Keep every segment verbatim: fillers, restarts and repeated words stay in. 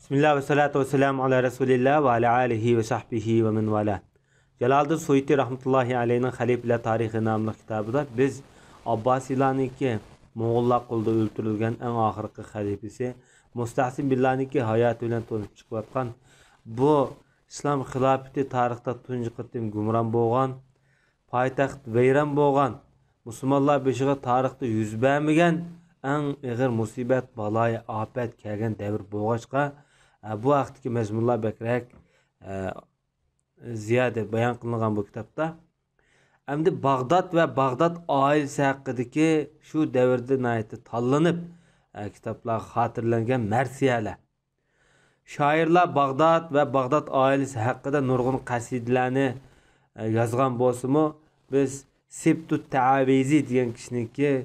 بىسمىللا ۋەسسالاتۇ ۋەسسالامۇ ئالا رەسۇلىللا ۋە ئالا ئالىھى ۋە سەھبىھى ۋە مەن ۋالا. جالالىدىن سۇيۇتى رەھمەتۇللاھى ئەلەيھنىڭ خەلىپىلەر تارىخى ناملىق كىتابىدا بىز ئابباسىيلارنىڭكى موڭغۇللار قولىدا ئۆلتۈرۈلگەن ئەڭ ئاخىرقى خەلىپىسى مۇستەھسىن بىللانىڭكى ھاياتى بىلەن تونۇشۇپ چىقىۋاتقان بۇ ئىسلام خىلاپىتى تارىختا تۇنجى قېتىم گۇمران بولغان، پايتەخت ۋەيران بولغان، مۇسۇلمانلار بېشىغا تارىختا يۈز بەرمىگەن ئەڭ ئېغىر مۇسىبەت، بالايىئاپەت كەلگەن دەۋر بولغاچقا، ئە، بۇ ھەقتىكى مەزمۇنلار بەكرەك، ئە، زىيادە بايان قىلىنغان بۇ كىتابتا. ئەمدى باغداد ۋە باغداد ئائىلىسى ھەققىدىكى شۇ دەۋردە ناھايىتى تاللىنىپ، ئە، كىتابلارغا خاتىرىلەنگەن مەرسىيەلەر. شائىرلار باغداد ۋە باغداد ئائىلىسى ھەققىدە نۇرغۇن قەسىدىلەرنى، ئە، يازغان بولسىمۇ، بىز سىبتۇت تەئاۋىزى دېگەن كىشىنىڭكى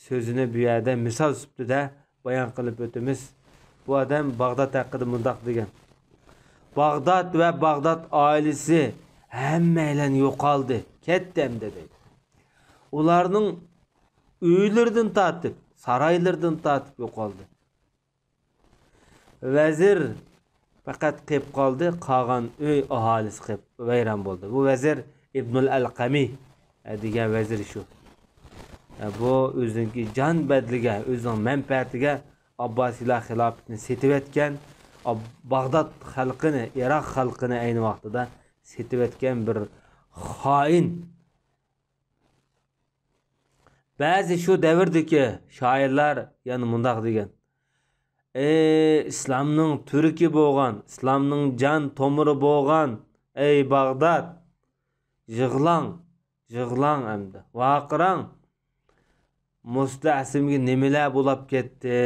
سۆزىنى بۇ يەردە مىسال سۈپىتىدە بايان قىلىپ ئۆتىمىز. بۇ ئادەم باغداد ھەققىدە مۇنداق دېگەن: «باغداد ۋە باغداد ئائىلىسى ھەممەيلەن يوقالدى، كەتتى ئەمدى» دەيدۇ. ئۇلارنىڭ ئۆيلىرىدىن تارتىپ، سارايلىرىدىن تارتىپ يوقالدى. ۋەزىر پەقەت قېلىپ قالدى، قالغان ئۆي ئاھالىسى قېلىپ ۋەيران بولدى. بۇ ۋەزىر ئىبنۇل ئەلقەمى، ئە، دېگەن ۋەزىر شۇ. ئە، بۇ ئۆزىنىڭكى جان بەدىلىگە، ئۆزىنىڭ مەنپەئەتىگە ئابباسىيلار خىلاپىتىنى سېتىۋەتكەن، ئاب-، باغداد خەلقىنى، ئىراق خەلقىنى ئەينى ۋاقتىدا سېتىۋەتكەن بىر خائىن. بەزى شۇ دەۋردىكى شائىرلار يەنە مۇنداق دېگەن: «ئەي ئىسلامنىڭ تۈركى بولغان، ئىسلامنىڭ جان تومۇرى بولغان، ئەي باغداد، يىغلاڭ، يىغلاڭ ئەمدى، ۋارقىراڭ، مۇستەھسىنگە نېمىلەر بولاپ كەتتى،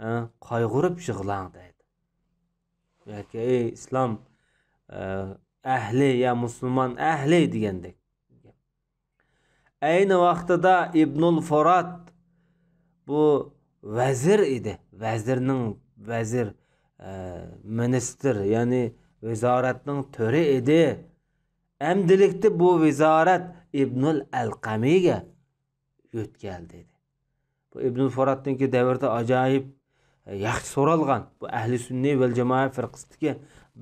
ھە، قايغۇرۇپ يىغلاڭ» دەيدۇ. ياكى «ئەي ئىسلام، ئە، ئەھلى يا مۇسۇلمان ئەھلى» دېگەندەك. ئەينى ۋاقتىدا ئىبنۇل فۇرات بۇ ۋەزىر ئىدى. ۋەزىرنىڭ ۋەزىر، ئە، مىنىستىر، يەنى ۋىزارەتنىڭ تۆرى ئىدى. ئەمدىلىكتە بۇ ۋىزارەت ئىبنۇل ئەلقەمىگە يۆتكەلدى. بۇ ئىبنۇل فۇراتنىڭكى دەۋرىدە ئاجايىپ، ئە، ياخشى سورالغان. بۇ ئەھلى سۈننى ۋەل جامائە فىرقىسىدىكى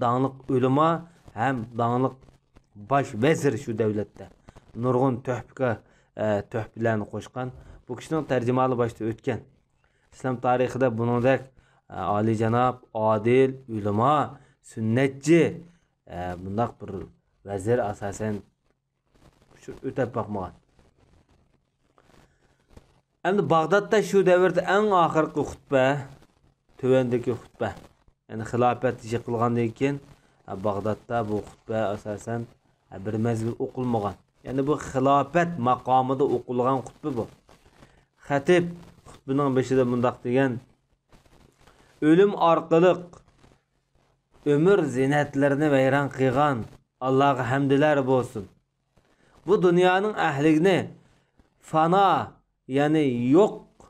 داڭلىق ئۆلىما ھەم داڭلىق باش ۋەزىر شۇ دەۋلەتتە. نۇرغۇن تۆھپىكار، ئە، تۆھپىلەرنى قوشقان. بۇ كىشىنىڭ تەرجىمىھالى باشتا ئۆتكەن. ئىسلام تارىخىدا بۇنىڭدەك، ئە، ئالىيجاناب، ئادىل، ئۆلىما، سۈننەتچى، ئە، بۇنداق بىر ۋەزىر ئاساسەن ئۇچۇر ئۆتەپ باقمىغان. ئەمدى باغدادتا شۇ دەۋردە ئەڭ ئاخىرقى خۇتبە، تۆۋەندىكى خۇتبە. يەنى خىلاپەت يىقىلغاندىن كېيىن، ھە، باغدادتا بۇ خۇتبە ئاساسەن، ھە، بىر مەزگىل ئوقۇلمىغان. يەنى بۇ خىلاپەت ماقامىدا ئوقۇلغان خۇتبە بۇ. خەتىپ خۇتبىنىڭ بېشىدا مۇنداق دېگەن: «ئۆلۈم ئارقىلىق ئۆمۈر زىننەتلىرىنى ۋەيران قىلغان ئاللاغا ھەمدىلەر بولسۇن. بۇ دۇنيانىڭ ئەھلىنى فانا، يەنى يوق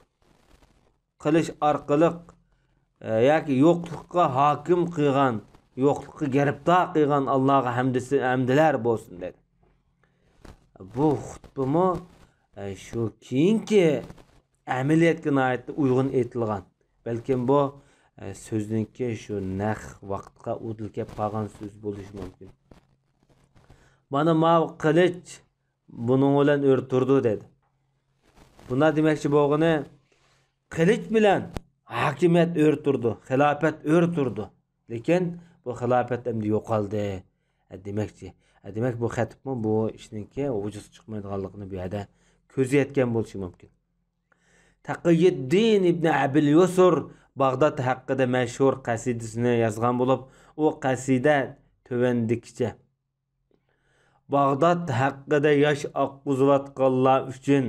قىلىش ئارقىلىق، ئە، ياكى يوقلۇققا ھاكىم قىلغان، يوقلۇققا گىرىپتار قىلغان ئاللاغا ھەمدىسى، ھەمدىلەر بولسۇن» دېدى. بۇ خۇتبىمۇ، ئە، شۇ كېيىنكى ئەمەلىيەتكە ناھايىتى ئۇيغۇن ئېيتىلغان. بەلكىم بۇ، ئە، سۆزنىڭكى شۇ نەق ۋاقىتقا ئۇدۇل كەپ قالغان سۆز بولۇشى مۇمكىن. «مانا ماۋۇ قىلىچ بۇنىڭ بىلەن ئۆرە تۇرىدۇ» دېدى. بۇنداق دېمەكچى بولغىنى، قىلىچ بىلەن ھاكىمىيەت ئۆرە تۇرىدۇ، خىلاپەت ئۆرە تۇرىدۇ. لېكىن بۇ خىلاپەت ئەمدى يوقالدى، ئە، دېمەكچى. ئە، دېمەك، بۇ خەتىپمۇ بۇ ئىشنىڭكى ۋۇجۇدقا چىقمايدىغانلىقىنى بۇ يەردە كۆزى يەتكەن بولۇشى مۇمكىن. تەقىيىددىن ئىبنى ئەبىل يۇسۇر باغداد ھەققىدە مەشھۇر قەسىدىسىنى يازغان بولۇپ، ئۇ قەسىدە تۆۋەندىكىچە: «باغداد ھەققىدە ياش ئاققۇزۇۋاتقانلار ئۈچۈن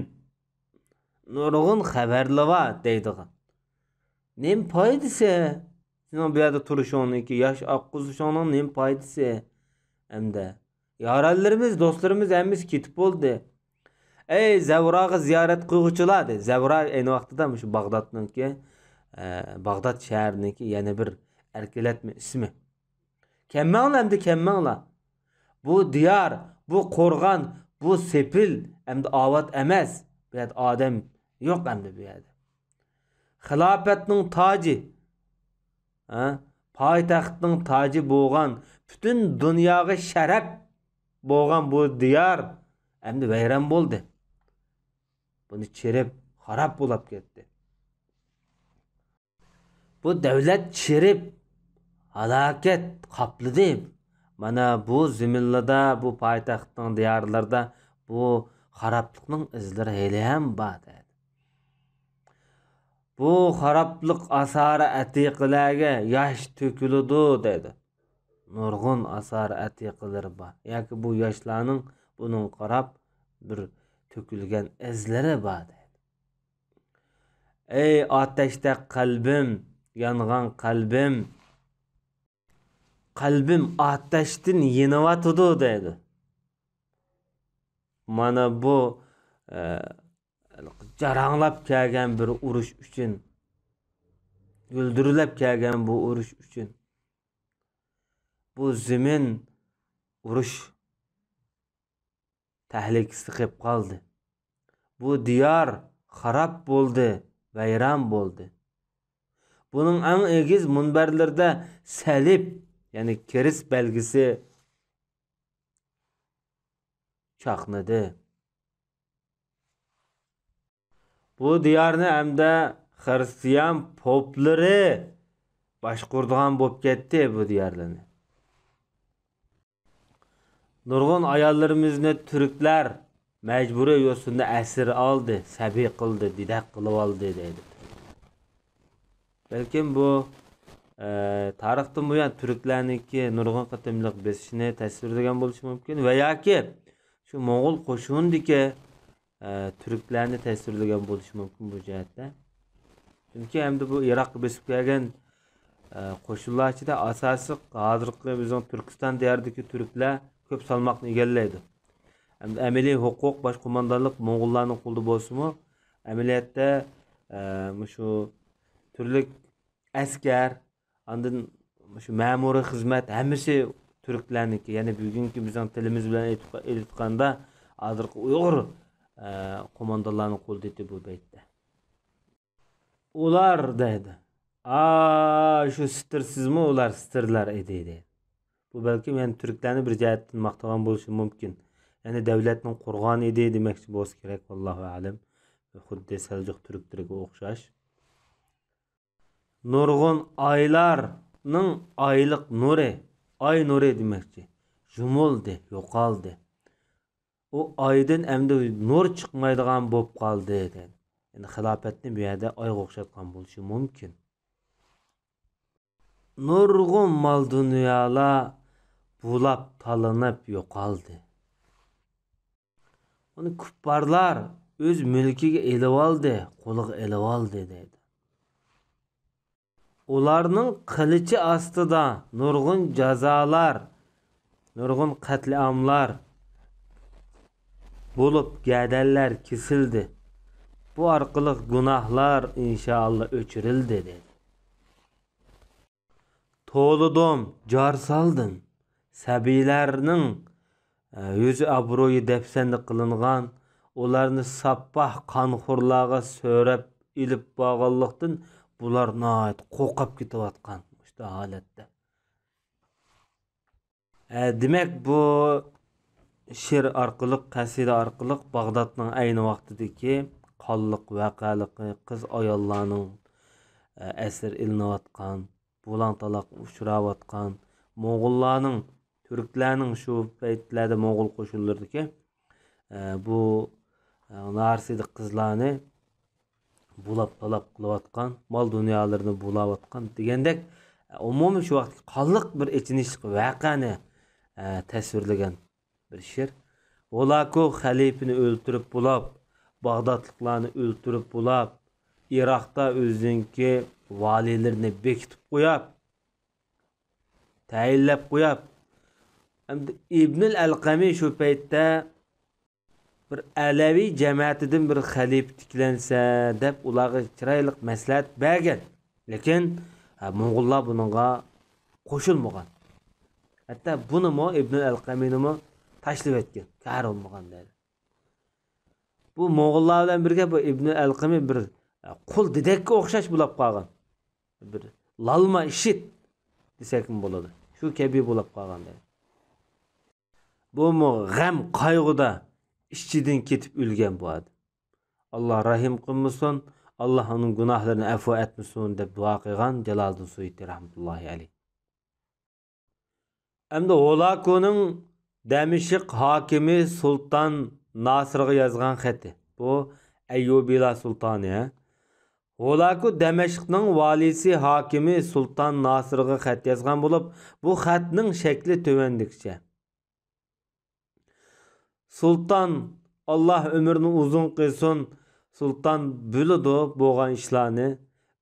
نۇرغۇن خەۋەرلەر بار» دەيدىغان. نېمە پايدىسى؟ سېنىڭ بۇ يەردە تۇرۇشۇڭنىڭكى، ياش ئاققۇزۇشۇڭنىڭ نېمە پايدىسى؟ ئەمدى يارەنلىرىمىز، دوستلىرىمىز ھەممىسى كېتىپ بولدى. ئەي زەۋراغا زىيارەت قىلغۇچىلار، دەيدۇ. زەۋرا ئەينى ۋاقتىدا مۇشۇ باغدادنىڭكى، ئە، باغداد شەھىرىنىڭكى يەنە بىر ئەركىلەتمە ئىسمى. كەلمەڭلار ئەمدى، كەلمەڭلار. بۇ دىيار، بۇ قورغان، بۇ سېپىل ئەمدى ئاۋات ئەمەس. بۇ يەردە ئادەم يوق ئەمدى بۇ يەردە. خىلاپەتنىڭ تاجى، ھە؟ پايتەختنىڭ تاجى بولغان، پۈتۈن دۇنياغا شەرەپ بولغان بۇ دىيار ئەمدى ۋەيران بولدى. بۇنى چىرىپ، خاراب بولاپ كەتتى. بۇ دەۋلەت چىرىپ، ھالاكەت قاپلىدى. مانا بۇ زېمىنلىدا، بۇ پايتەختنىڭ دىيارلىرىدا بۇ خارابلىقنىڭ ئىزلىرى ھېلىھەم بار، دەيدۇ. بۇ خارابلىق ئاسارى ئەتىقىلەرگە ياش تۆكۈلىدۇ، دەيدۇ. نۇرغۇن ئاسارى ئەتىقىلىرى بار. ياكى بۇ ياشلارنىڭ بۇنىڭغا قاراپ بىر تۆكۈلگەن ئىزلىرى بار، دەيدۇ. ئەي ئاتەشتەك قەلبىم، يانغان قەلبىم، قەلبىم ئاتەشتىن يېنىۋاتىدۇ، دەيدۇ. مانا بۇ، ئە، جاراڭلاپ كەلگەن بىر ئۇرۇش ئۈچۈن، گۈلدۈرلەپ كەلگەن بۇ ئۇرۇش ئۈچۈن، بۇ زېمىن ئۇرۇش تەھلىكىسىدە قېلىپ قالدى. بۇ دىيار خاراب بولدى، ۋەيران بولدى. بۇنىڭ ئەڭ ئېگىز مۇنبەرلىرىدە سەلىب، يەنى كىرىست بەلگىسى چاقنىدى. بۇ دىيارنى ئەمدى خىرىستىيان پوپلىرى باشقۇرىدىغان بولۇپ كەتتى بۇ دىيارلارنى. نۇرغۇن ئاياللىرىمىزنى تۈركلەر مەجبۇرىي يوسۇندا ئەسىر ئالدى، سەبىي قىلدى، دېدەك قىلىۋالدى دەيدۇ. بەلكىم بۇ، ئە، تارىختىن بۇيان تۈركلەرنىڭكى نۇرغۇن قېتىملىق بېسىشىنى تەسۋىرلىگەن بولۇشى مۇمكىن ۋە ياكى شۇ موڭغۇل قوشۇنىدىكى، ئە، تۈركلەرنى تەسۋىرلىگەن بولۇشى مۇمكىن بۇ جەھەتتە. چۈنكى ئەمدى بۇ ئىراققا بېسىپ كەلگەن، ئە، قوشۇنلار ئىچىدە ئاساسلىق ھازىرقى بىزنىڭ تۈركىستان دىيارىدىكى تۈركلەر كۆپ سالماقنى ئىگىلەيدۇ. ئەمدى ئەمەلىي ھوقۇق باش قوماندانلىق موڭغۇللارنىڭ قولىدا بولسىمۇ، ئەمەلىيەتتە، ئە، مۇشۇ تۈرلۈك ئەسكەر، ئاندىن مۇشۇ مەمۇرىي خىزمەت ھەممىسى تۈركلەرنىڭكى، يەنى بۈگۈنكى بىزنىڭ تىلىمىز بىلەن ئېيتىپ-، ئېيتقاندا، ھازىرقى ئۇيغۇر، ئە، قوماندانلارنىڭ قولىدا ئىدى بۇ بەيتتە. ئۇلار دەيدۇ. ئا، شۇ ستىرسىزمۇ ئۇلار ستىرلار ئىدى، دەيدۇ. بۇ بەلكىم يەنە تۈركلەرنى بىر جەھەتتىن ماختىغان بولۇشى مۇمكىن. يەنى دەۋلەتنىڭ قۇرغانى ئىدى دېمەكچى بولسا كېرەك، ۋاللاھۇ ئەلەم. خۇددى سەلجۇق تۈركلىرىگە ئوخشاش. نۇرغۇن ئايلارنىڭ ئايلىق نۇرى، ئاي نۇرى دېمەكچى، يۇمۇلدى، يوقالدى. ئۇ ئايدىن ئەمدى نۇر چىقمايدىغان بولۇپ قالدى، دەيدۇ. يەنى خىلاپەتنى بۇ يەردە ئايغا ئوخشاتقان بولۇشى مۇمكىن. نۇرغۇن مال-دۇنيالار بۇلاپ، تالىنىپ يوقالدى. ئۇنى كۇپپارلار ئۆز مۈلكىگە ئېلىۋالدى، قولىغا ئېلىۋالدى، دەيدۇ. ئۇلارنىڭ قىلىچى ئاستىدا نۇرغۇن جازالار، نۇرغۇن قەتلىئاملار بولۇپ، گەدەنلەر كېسىلدى. بۇ ئارقىلىق گۇناھلار، ئىنشائاللا، ئۆچۈرۈلدى، دەيدۇ. توۋلىدىم، جار سالدىم. سەبىيلەرنىڭ، ئە، يۈزى ئابرۇيى دەپسەندە قىلىنغان، ئۇلارنى ساپاھ قانخورلارغا سۆرەپ ئېلىپ بارغانلىقتىن، بۇلار ناھايىتى قورقۇپ كېتىۋاتقان مۇشۇنداق ھالەتتە. ئە، دېمەك، بۇ شېئىر ئارقىلىق، قەسىدە ئارقىلىق باغدادنىڭ ئەينى ۋاقتىدىكى قانلىق ۋەقەلىكى، قىز-ئاياللارنىڭ، ئە، ئەسىر ئېلىنىۋاتقان، بۇلاڭ-تالاققا ئۇچراۋاتقان موڭغۇللارنىڭ، تۈركلەرنىڭ شۇ پەيتلەردە موڭغۇل قوشۇنلىرىدىكى، ئە، بۇ، ئە، نارسىدىق قىزلارنى بۇلاپ-تالاپ قىلىۋاتقان، مال-دۇنيالىرىنى بۇلاۋاتقان دېگەندەك، ئومۇمىي شۇ ۋاقىتتىكى قانلىق بىر ئېچىنىشلىق ۋەقەنى، ئە، تەسۋىرلىگەن بىر شېئىر. ھولاكو خەلىپىنى ئۆلتۈرۈپ بۇلاپ، باغدادلىقلارنى ئۆلتۈرۈپ بۇلاپ، ئىراقتا ئۆزىنىڭكى ۋالىيلىرىنى بېكىتىپ قويۇپ، تەيىنلەپ قويۇپ، ئەمدى ئىبنۇل ئەلقەمى شۇ پەيتتە بىر ئەلەۋى جەمەتىدىن بىر خەلىپە تىكلەنسە دەپ ئۇلارغا چىرايلىق مەسلىھەت بەرگەن. لېكىن، ھە، موڭغۇللار بۇنىڭغا قوشۇلمىغان. ھەتتا بۇنىمۇ، ئىبنۇل ئەلقەمىنىمۇ تاشلىۋەتكەن، كارى بولمىغان دەيدۇ. بۇ موڭغۇللار بىلەن بىرگە بۇ ئىبنۇل ئەلقەمى بىر، ھە، قۇل دېدەككە ئوخشاش بولاپ قالغان. بىر لالما ئىشىت. دېسەكمۇ بولىدۇ. شۇ كەبى بولۇپ قالغان دەيدۇ. بۇمۇ غەم قايغۇدا ئىچىدىن كېتىپ ئۆلگەن بۇ ئادەم. ئاللا رەھىم قىلمىسۇن، ئاللا ئۇنىڭ گۇناھلىرىنى ئەفۇ ئەتمىسۇن دەپ دۇئا قىلغان جالالىدىن سۇيۇتى رەھمەتۇللاھى ئەلەيھ. ئەمدى ھولاكۇنىڭ دەمىشق ھاكىمى سۇلتان ناسىرغا يازغان خېتى. بۇ ئەييۇبىيلار سۇلتانى، ھە. ھولاكۇ دەمەشقنىڭ ۋالىسى ھاكىمى سۇلتان ناسىرغا خەت يازغان بولۇپ، بۇ خەتنىڭ شەكلى تۆۋەندىكىچە. سۇلتان، ئاللا ئۆمرىنى ئۇزۇن قىلسۇن، سۇلتان بىلىدۇ بولغان ئىشلارنى.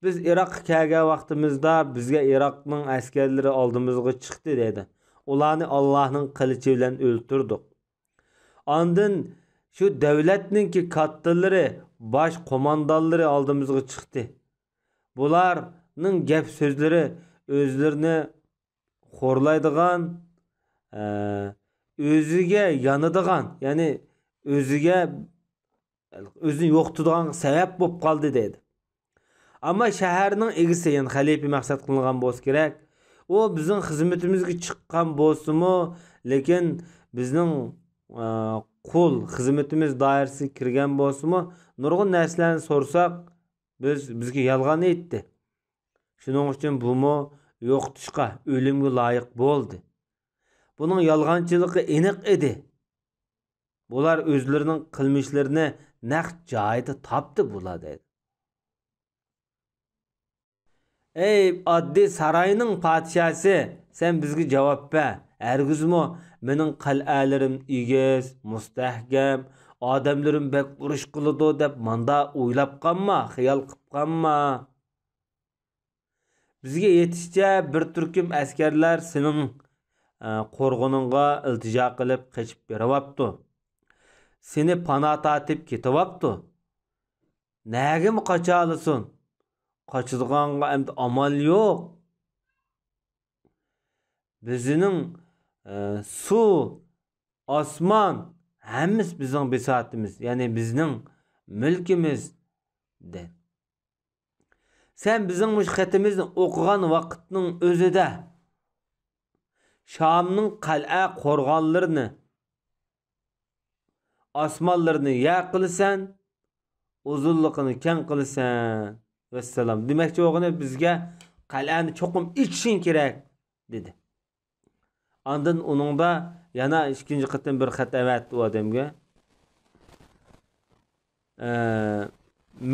بىز ئىراققا كەلگەن ۋاقتىمىزدا بىزگە ئىراقنىڭ ئەسكەرلىرى ئالدىمىزغا چىقتى دەيدۇ. ئۇلارنى ئاللانىڭ قىلىچى بىلەن ئۆلتۈردۇق. ئاندىن شۇ دۆلەتنىڭكى كاتتىلىرى، باش قوماندانلىرى ئالدىمىزغا چىقتى. بۇلارنىڭ گەپ سۆزلىرى ئۆزلىرىنى خورلايدىغان، ئە، ئۆزىگە يانىدىغان، يەنى ئۆزىگە، ئۆزىنى يوقىتىدىغان سەۋەب بولۇپ قالدى دەيدۇ. ئەمما شەھەرنىڭ ئىگىسى، يەنى خەلىپە مەقسەت قىلىنغان بولسا كېرەك، ئۇ بىزنىڭ خىزمىتىمىزگە چىققان بولسىمۇ، لېكىن بىزنىڭ، ئە، قۇل خىزمىتىمىز دائىرىسىگە كىرگەن بولسىمۇ، نۇرغۇن نەرسىلەرنى سورىساق، بىز، بىزگە يالغان ئېيتتى. شۇنىڭ ئۈچۈن بۇمۇ يوقىتىشقا، ئۆلۈمگە لايىق بولدى. بۇنىڭ يالغانچىلىقى ئېنىق ئىدى. بۇلار ئۆزلىرىنىڭ قىلمىشلىرىنى نەق جايىدا تاپتى بۇلار دەيدۇ. ئەي ئاددىي ساراينىڭ پادىشاھسى، سەن بىزگە جاۋاب بەر. ھەرگىزمۇ مېنىڭ قەلئەلىرىم ئېگىز، مۇستەھكەم، ئادەملىرىم بەك ئۇرۇش قىلىدۇ دەپ ماندا ئويلاپ قالما، خىيال قىپ قالما. بىزگە يېتىشىچە، بىر تۈركۈم ئەسكەرلەر سېنىڭ، ئە، قورغىنىڭغا ئىلتىجا قىلىپ قېچىپ بېرىۋاپتۇ. سېنى پانا تارتىپ كېتىۋاپتۇ. نەگىمۇ قاچالىسۇن؟ قاچىدىغانغا ئەمدى ئامال يوق. بىزنىڭ، ئە، سۇ، ئاسمان، ھەممىسى بىزنىڭ بىساتىمىز، يەنى بىزنىڭ مۈلكىمىز، دەيدۇ. سەن بىزنىڭ مۇشۇ خېتىمىزنى ئوقۇغان ۋاقىتنىڭ ئۆزىدە شامنىڭ قەلئە قورغانلىرىنى، ئاسمانلىرىنى يەر قىلىسەن، ئۇزۇنلۇقىنى كەڭ قىلىسەن. ۋەسسالام. دېمەكچى بولغىنى، بىزگە قەلئەنى چوقۇم ئېچىشىڭ كېرەك، دېدى. ئاندىن ئۇنىڭدا يەنە ئىككىنچى قېتىم بىر خەت ئەۋەتتى ئۇ ئادەمگە. ئە،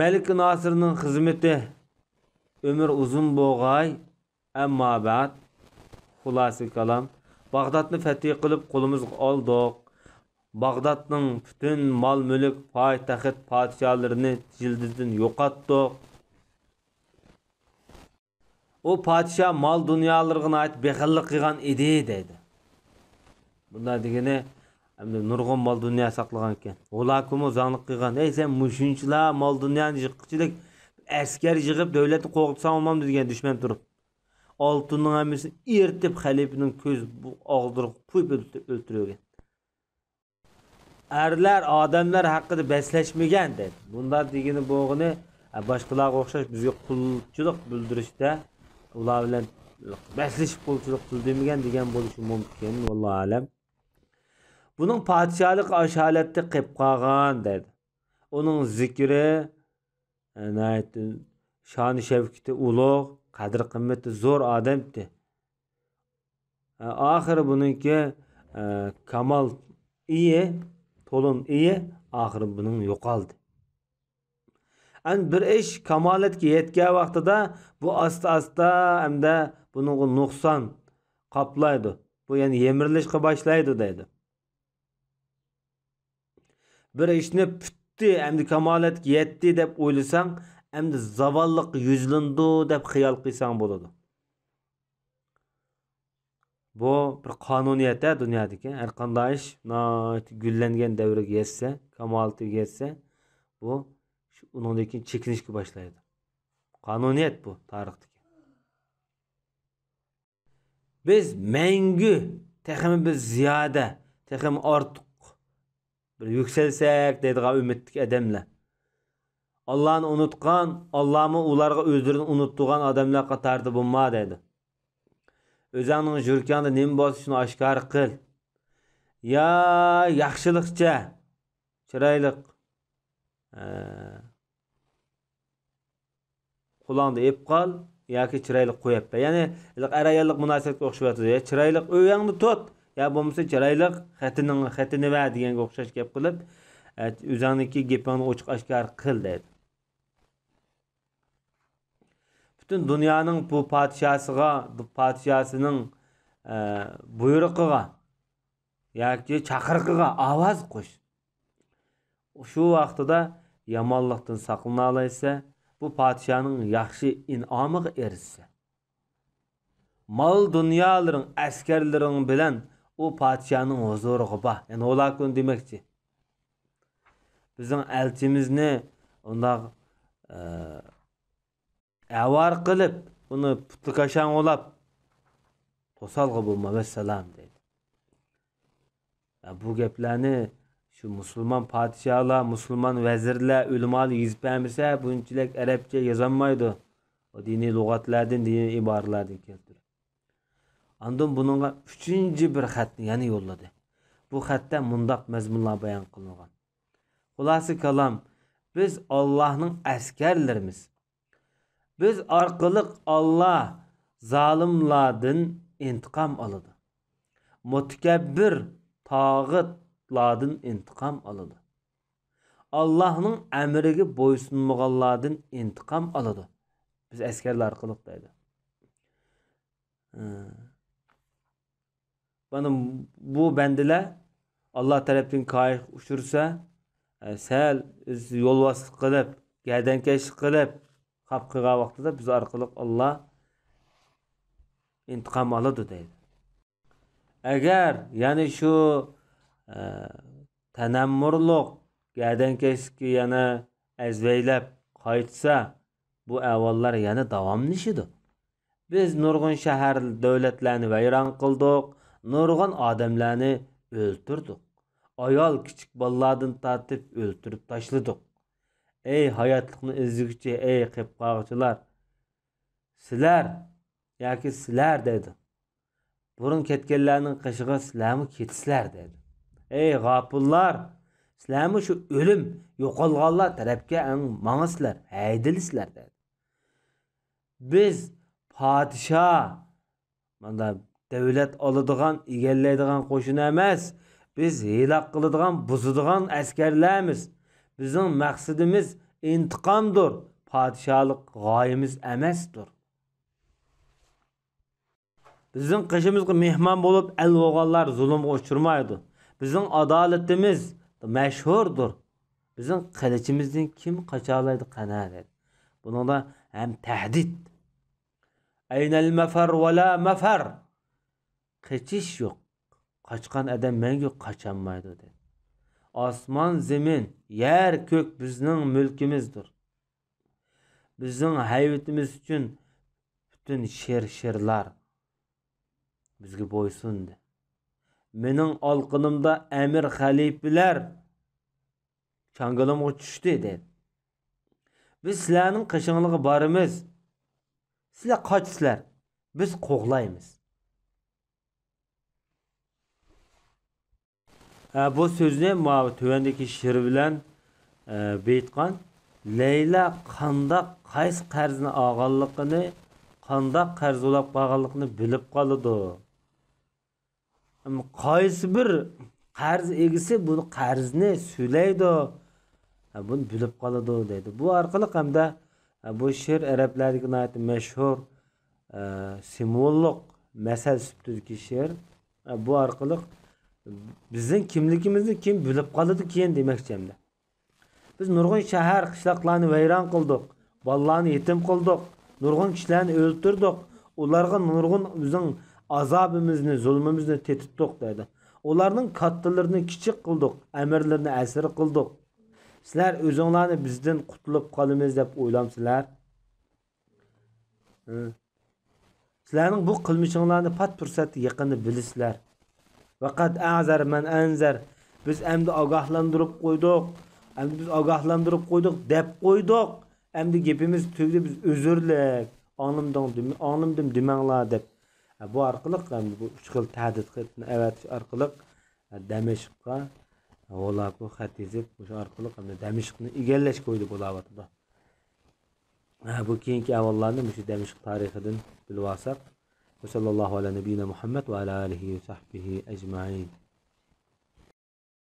مەلىكە ناسىرنىڭ خىزمىتى ئۆمرى ئۇزۇن بولغاي، ئەمما بەئد، خۇلاسە كالام، باغدادنى فەتھى قىلىپ قولىمىزغا ئالدۇق. باغدادنىڭ پۈتۈن مال-مۈلۈك، پايتەخت، پادىشاھلىرىنى جىلدىدىن يوقاتتۇق. ئۇ پادىشاھ مال-دۇنيالىرىغا ناھايىتى بېخىللىق قىلغان ئىدى، دەيدۇ. بۇنداق دېگىنى، ئەمدى نۇرغۇن مال-دۇنيا ساقلىغان ئىكەن. ھولاكۇمۇ زاڭلىق قىلغان، ھەي، سەن مۇشۇنچىلا مال-دۇنيانى يىغقۇچىلىك ئەسكەر يىغىپ، دۆلەتنى قورقۇتساڭ بولمامدۇ دېگەن دۈشمەن تۇرۇپ. ئالتۇننىڭ ھەممىسىنى ئېرىتىپ، خەلىپىنىڭ كۆز ئاغزىلىرىغا قۇيۇپ ئۆلتۈرۈۋەرگەن. ئەرلەر ئادەملەر ھەققىدە بەسلەشمىگەن دەيدۇ. بۇنداق دېگىنى بولغىنى، باشقىلارغا ئوخشاش بىزگە قۇلچىلىق بىلدۈرۈشتە، ئۇلار بىلەن بەسلىشىپ قۇلچىلىق بىلدۈرمىگەن دېگەن بولۇشى مۇمكىن، ۋاللاھۇ ئەلەم. بۇنىڭ پادىشاھلىقى ئاشۇ ھالەتتە قېلىپ قالغان دەيدۇ. ئۇنىڭ زىكرى، ئە، ناھايىتى شانى شەۋكىتى ئۇلۇغ، قەدىر قىممىتى زور ئادەمتى. ئاخىرى بۇنىڭكى، ئە، كامال ئېيى، تولۇن ئېيى ئاخىرى بۇنىڭ يوقالدى. ئەمدى بىر ئىش كامالەتكە يەتكەن ۋاقتىدا بۇ ئاستا-ئاستا ئەمدى بۇنىڭغا نۇقسان قاپلايدۇ. بۇ يەنە يېمىرىلىشقا باشلايدۇ دەيدۇ. بىر ئىشنى پۈتتى، ئەمدى كامالەتكە يەتتى دەپ ئويلىساڭ، ئەمدى زاۋاللىققا يۈزلىنىدۇ دەپ خىيال قىلساڭ بولىدۇ. بۇ بىر قانۇنىيەت ھە دۇنيادىكى. ھەر قانداق ئىش ناھايىتى گۈللەنگەن دەۋرگە يەتسە، كامالىتىگە يەتسە، بۇ ئۇنىڭدىن كېيىن چېكىنىشكە باشلايدۇ. قانۇنىيەت بۇ تارىختىكى. بىز مەڭگۈ تېخىمۇ بىز زىيادە، تېخىمۇ ئارتۇق بىر يۈكسەلسەك دەيدىغان ئۈمىدتىكى ئادەملەر. ئاللانى ئۇنۇتقان، ئاللامۇ ئۇلارغا ئۆزلىرىنى ئۇنتۇغان ئادەملەر قاتارىدا بولما دەيدۇ. ئۆزۈڭنىڭ يۈرىكىڭدە نېمە بولسا، شۇنى ئاشكارا قىل. يا ياخشىلىقچە، چىرايلىق، ئە، قولۇڭدا ئېلىپ قال ياكى چىرايلىق قويۇپ بەر. يەنى ھېلىقى ئەر-ئاياللىق مۇناسىۋەتكە ئوخشىۋاتىدۇ. يا چىرايلىق ئۆيۈڭدە تۇت، يا بولمىسا چىرايلىق خېتىنىڭ خېتىنى بەر دېگەنگە ئوخشاش گەپ قىلىپ، ئە، ئۆزۈڭنىڭكى گېپىڭنى ئوچۇق ئاشكارا قىل دەيدۇ. پۈتۈن دۇنيانىڭ بۇ پادىشاسىغا، بۇ پادىشاسىنىڭ، ئە، بۇيرۇقىغا ياكى چاقىرىقىغا ئاۋاز قوش. شۇ ۋاقتىدا يامانلىقتىن ساقلىنالايسەن، بۇ پادىشانىڭ ياخشى ئىنئامىغا ئېرىشىسەن. مال-دۇنيالىرىڭ، ئەسكەرلىرىڭ بىلەن ئۇ پادىشانىڭ ھۇزۇرىغا بار. يەنى ھولاكۇن دېمەكچى. بىزنىڭ ئەلچىمىزنى ئۇنداق، ئە، ئەۋارە قىلىپ، ئۇنى پۇتلىكاشاڭ ئۇلاپ، توسالغۇ بولما، ۋەسسالام دەيدۇ. يا، بۇ گەپلەرنى شۇ مۇسۇلمان پادىشاھلار، مۇسۇلمان ۋەزىرلەر، ئۆلىمالار يېزىپ بەرمىسە، بۇنچىلىك ئەرەبچە يازالمايدۇ. ئۇ دىنىي لۇغەتلەردىن، دىنىي ئىبارىلەردىن كەلتۈرۈپ. ئاندىن بۇنىڭغا ئۈچىنچى بىر خەتنى يەنە يوللىدى. بۇ خەتتە مۇنداق مەزمۇنلار بايان قىلىنغان. خۇلاسە كالام، بىز ئاللاھنىڭ ئەسكەرلىرىمىز. بىز ئارقىلىق ئاللا زالىملاردىن ئىنتىقام ئالىدۇ. مۇتەكەببىر تاغۇتلاردىن ئىنتىقام ئالىدۇ. ئاللاھنىڭ ئەمرىگە بويسۇنمىغانلاردىن ئىنتىقام ئالىدۇ. بىز ئەسكەرلەر ئارقىلىق دەيدۇ. مانا بۇ بەندىلەر ئاللا تەرەپتىن كايىغا ئۇچرىسا، سەل يولۋاسلىق قىلىپ، گەردەنكەشلىك قىلىپ، خاپا قىلغان ۋاقتىدا بىز ئارقىلىق ئاللا ئىنتىقام ئالىدۇ دەيدۇ. ئەگەر يەنە شۇ، ئە، تەنەممۇرلۇق، گەردەنكەشلىككە يەنە ئەزۋەيلەپ قايتسا، بۇ ئەھۋاللار يەنە داۋاملىشىدۇ. بىز نۇرغۇن شەھەر، دۆلەتلەرنى ۋەيران قىلدۇق، نۇرغۇن ئادەملەرنى ئۆلتۈردۇق. ئايال، كىچىك بالىلاردىن تارتىپ ئۆلتۈرۈپ تاشلىدۇق. ئەي ھاياتلىقنى ئىزدىگۈچى، ئەي قېپقاغۇچىلار! سىلەر ياكى سىلەر دەيدۇ. بۇرۇن كەتكەنلەرنىڭ قېشىغا سىلەرمۇ كېتىسىلەر دەيدۇ. ئەي غاپىللار! سىلەرمۇ شۇ ئۆلۈم، يوقالغانلار تەرەپكە ئەڭ ماڭىسىلەر، ھەيدىلىسىلەر دەيدۇ. بىز پادىشاھ، ماندا دۆلەت ئالىدىغان، ئىگىلەيدىغان قوشۇن ئەمەس. بىز ھېلاك قىلىدىغان، بۇزىدىغان ئەسكەرلەرمىز. بىزنىڭ مەقسىتىمىز ئىنتىقامدۇر، پادىشاھلىق غايىمىز ئەمەستۇر. بىزنىڭ قېشىمىزغا مېھمان بولۇپ ئەل بولغانلار زۇلۇمغا ئۇچرىمايدۇ. بىزنىڭ ئادالىتىمىز مەشھۇردۇر. بىزنىڭ قىلىچىمىزدىن كىم قاچالايدۇ قەنە دەيدۇ. بۇنىڭدا ھەم تەھدىت. ئەينەل مەفەر ۋە لا مەفەر. قېچىش يوق. قاچقان ئادەم مەڭگۈ قاچالمايدۇ دەيدۇ. ئاسمان، زېمىن، يەر، كۆك بىزنىڭ مۈلكىمىزدۇر. بىزنىڭ ھەيۋىتىمىز ئۈچۈن پۈتۈن شىر-شىرلار بىزگە بويسۇندى. مېنىڭ ئالىقىنىمدا ئەمىر خەلىپىلەر چاڭگىلىمغا چۈشتى دەيدۇ. بىز سىلەرنىڭ قېشىڭلارغا بارىمىز. سىلەر قاچىسىلەر. بىز قوغلايمىز. ئە، بۇ سۆزنى ماۋۇ تۆۋەندىكى شېئىر بىلەن، ئە، بېيىتقان. لەيلا قانداق، قايسى قەرزنى ئالغانلىقىنى، قانداق قەرز بولاپ قالغانلىقىنى بىلىپ قالىدۇ. ئەمما قايسى بىر قەرز ئىگىسى بۇ قەرزنى سۈلەيدۇ، ھە، بۇنى بىلىپ قالىدۇ دەيدۇ. بۇ ئارقىلىق ھەمدە، ھە، بۇ شېئىر ئەرەبلەردىكى ناھايىتى مەشھۇر، ئە، سىمۋوللۇق مەسەل سۈپىتىدىكى شېئىر. ھە، بۇ ئارقىلىق بىزنىڭ كىملىكىمىزنى كىم بىلىپ قالىدۇ كېيىن دېمەكچى ھەمدە. بىز نۇرغۇن شەھەر، قىشلاقلارنى ۋەيران قىلدۇق، بالىلارنى يېتىم قىلدۇق، نۇرغۇن كىشىلەرنى ئۆلتۈردۇق، ئۇلارغا نۇرغۇن بىزنىڭ ئازابىمىزنى، زۇلمىمىزنى تېتىتتۇق دەيدۇ. ئۇلارنىڭ كاتتىلىرىنى كىچىك قىلدۇق، ئەمىرلىرىنى ئەسىر قىلدۇق. سىلەر ئۆزۈڭلارنى بىزدىن قۇتۇلۇپ قالىمىز دەپ ئويلامسىلەر؟ ھە. سىلەرنىڭ بۇ قىلمىشىڭلارنى پات پۇرسەتتە يېقىندا بىلىسىلەر. ۋەقەد ئەنزەر مەن ئەنزەر. بىز ئەمدى ئاگاھلاندۇرۇپ قويدۇق. ئەمدى بىز ئاگاھلاندۇرۇپ قويدۇق، دەپ قويدۇق. ئەمدى گېپىمىز تۈگىدى، بىز ئۆزۈرلۈك. ئاڭلىمىدىڭ دېمە-، ئاڭلىمىدىم دېمەڭلار دەپ. ھە، بۇ ئارقىلىق، ھەم بۇ ئۈچ خىل تەھدىت خېتىنى ئەۋەتىش ئارقىلىق، ھە، دەمەشققە، ھە، ھولاكو خەت يېزىپ، مۇشۇ ئارقىلىق ھەم دەمەشقنى ئىگىلەشكە ئويدا بولاۋاتىدۇ. ھە، بۇ كېيىنكى ئەھۋاللارنى مۇشۇ دەمەشق تارىخىدىن بىلىۋالساق. وصلى الله على نبينا محمد وعلى آله وصحبه أجمعين.